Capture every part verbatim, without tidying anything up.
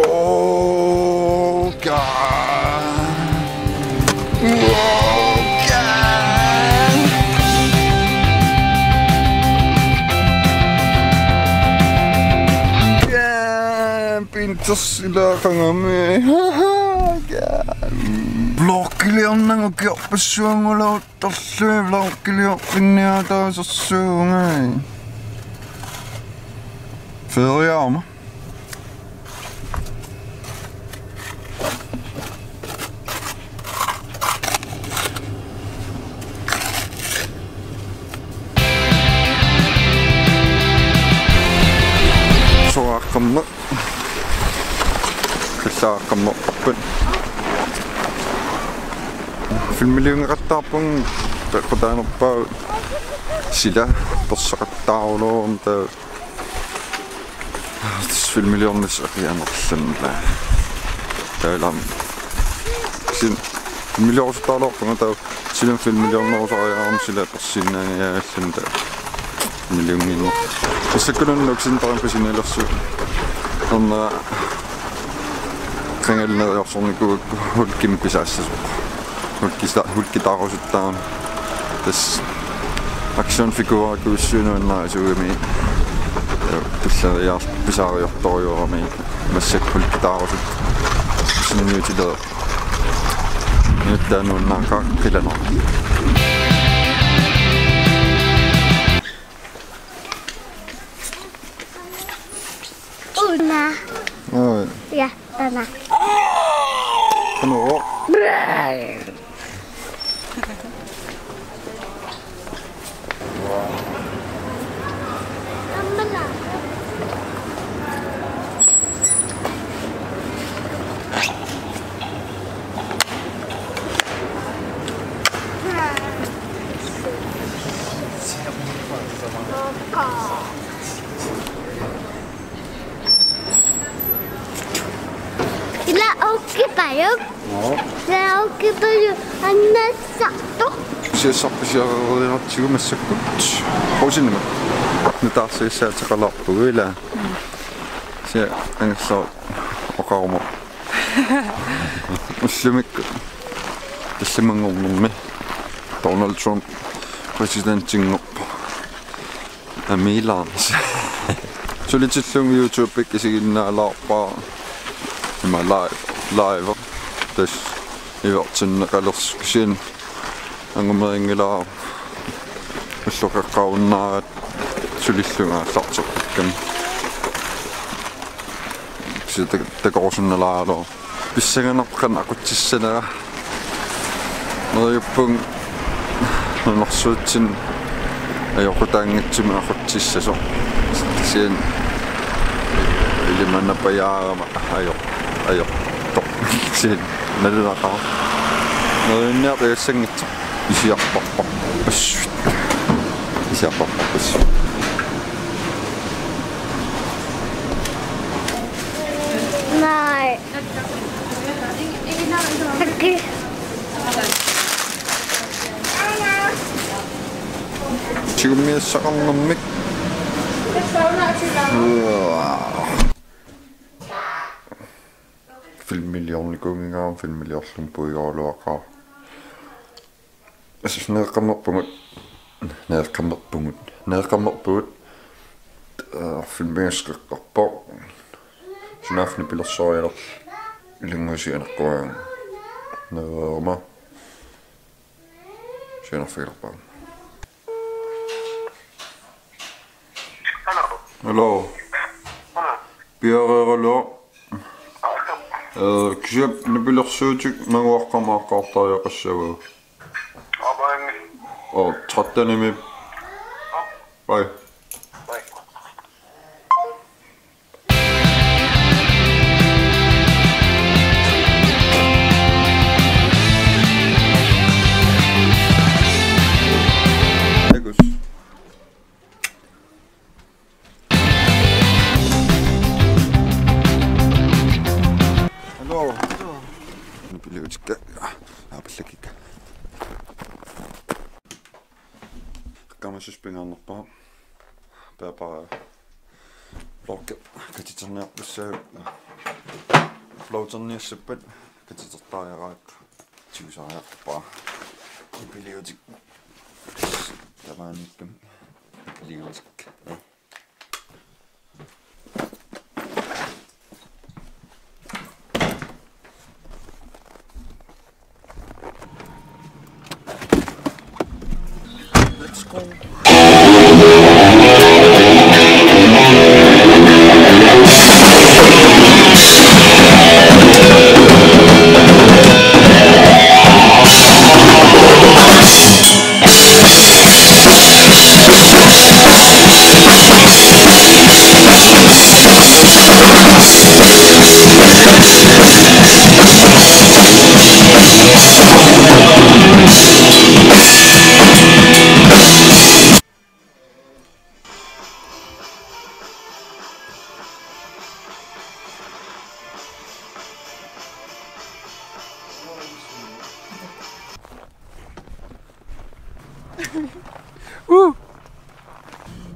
Oh God. Oh God. God. Pintersilaqangami. God. Vloggiliornagu kiorpassuanngulaartarlugit vloggiliortinniartaasersuugai. Feriaama. Soraqqamma. Qillaaqqammerput. Filmiliunngikkaluarpunga peqqutaanerpaavoq sila perseqattaarulormat taava. Tassa filmiliornissaq aqianerlunga. Taavalu. Kisianni filmiliorusuttarluarpunga taava. Silami filmiliornerusariaqarama sila persiinnaanngikkaluarluni taava. Filmiliunnginneq. Tassakkunannga uksintarang pisinilersu. Orna qangalliorsornikuugakku hulkimik pisaassasoq. Hulkisa-, hulkitaarusuttaarami. Tassa actionfigureqqusiinnarnaa suugami. Tulleriiaarluta pisaariartorujuugami. Massakkut hulkitaarusut. Sinniutileq. Nuunnaqaaq qilanaaq. Una. Oi. Ja, una. Qanoq? Ila ukkipajuk. Joo. Ila ukkipajuk annassartoq. Siassarpisiareriaratsigu massakkut. Qusinima. Nutaarsiassaateqalaarpugut ila. Sia angerlaaq oqaruma. Ullumikkut tallimanngornermi Donald Trump præsidentinngorpoq. Amiilaarnasi. Sulitillugu YouTube-ikkut isiginnaalaarpara. Ima live, live. Tassa ivertinneqalersoq kisianni angumerinngilara ulloqeqqarunnaaratta sulillugu aallarterpakkami. Kisianni tak-, takorusunnalaaraluarpoq. Pissanganarpoq qanoq aqutsissanera. Neriuppunga nunarsuatsinni ajoqutaanngitsumik aqutsissasoq. Kisianni ilimannapajaarama ajoq-, ajoqtoq. Kisianni nalunaqaaq. Neriunniartoq ajassanngitsoq. Isiarparparpassuit. Isiarparparpassuit. Nej. Okay. Tigummiassaqarnermik. Filmiliornikuunnginnama filmiliorlunga puigoraluaqaaq. Assut neeqqammerpugut, neeqqammerpugut, neeqqammerpugut, eh, filmigasseqqarpoq. Sunaaffa nipilersuarilerlugu ilanngussi anaqquaanga. Neerama. Sianerfigilerpaa. Hallo. Hallo. Hallo. Piareeraluaq. Ee, kisianni nipilersuutit nanguaqqamaaqqaartariaqassavagut. Aap, aamma. Oo, tretten-imi. Aap. Bye. Bye. Takuss. Hallo. Hallo. Nupiliutikka. Aapallakikka. Qamasussat pingaarnerpaaq. Peapara. Vloggi katiterniartussaagut. Uploaderniassappat katitertariaqarpara. Tigusariaqarpara. Ipiliutik. Tamaaniikkami. Ipiliutik. Let's go. Uu!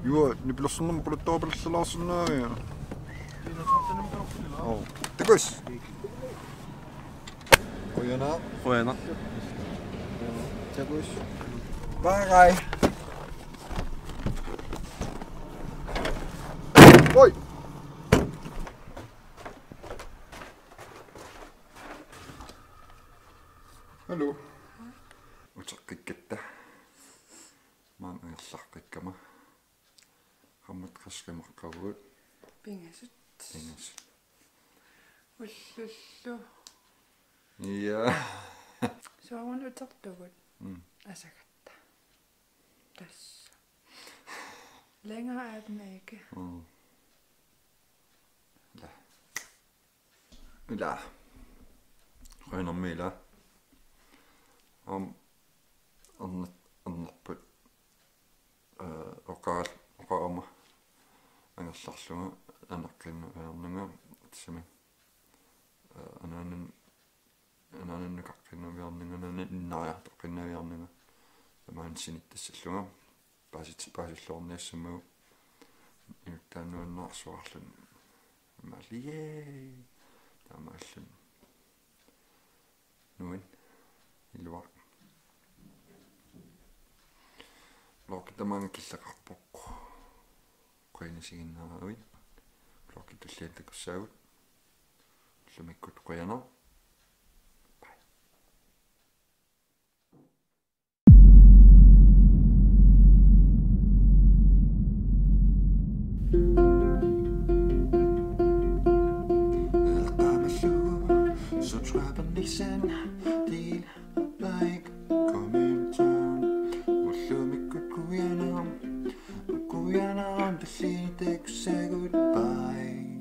Juo, nipilersornermut quluttoorpalalaarsinnaavia. Oo. Takuss. Qujanaq. Qujanaq. Takuss. Bye, bye. Oi. Hallo. Uteqqikkatta. Maani angerlaqqikkama. Qaammat qassit qimaqqavugut? Pingasut. Pingasut. Ullullu. Ja. Sooruna utertugut? Mm. Asagatta. Tassa. Længere er den ikke. Mm. Ja. Ila. Qujanarmi ila. Aamma ernert-, ernerput, eh, oqaral-, oqarama angerlarlunga anaqqinnaviarnanga tassami, eh, anaanan-, anaanannut anaqqinnaviarnanga, anaanannut innariartoqqinnaviarnanga. Tamaani sinittassallunga. Paasit-, paasilluarniassammagu. Inuttaa nuannaarsuarluni. Imaaliee. Taamaalluni. Nuann. Iluaq. Vloggi tamaanga killeqarpoq. Qujanaq isiginnaaravit. Vloggi tulliani takussaagut. Ullumikkut qujanaq. Bye. Subscribe, listen, del, like, comment. Ullumikkut qujanaq, qujanaq, tallini takussaagut. Bye.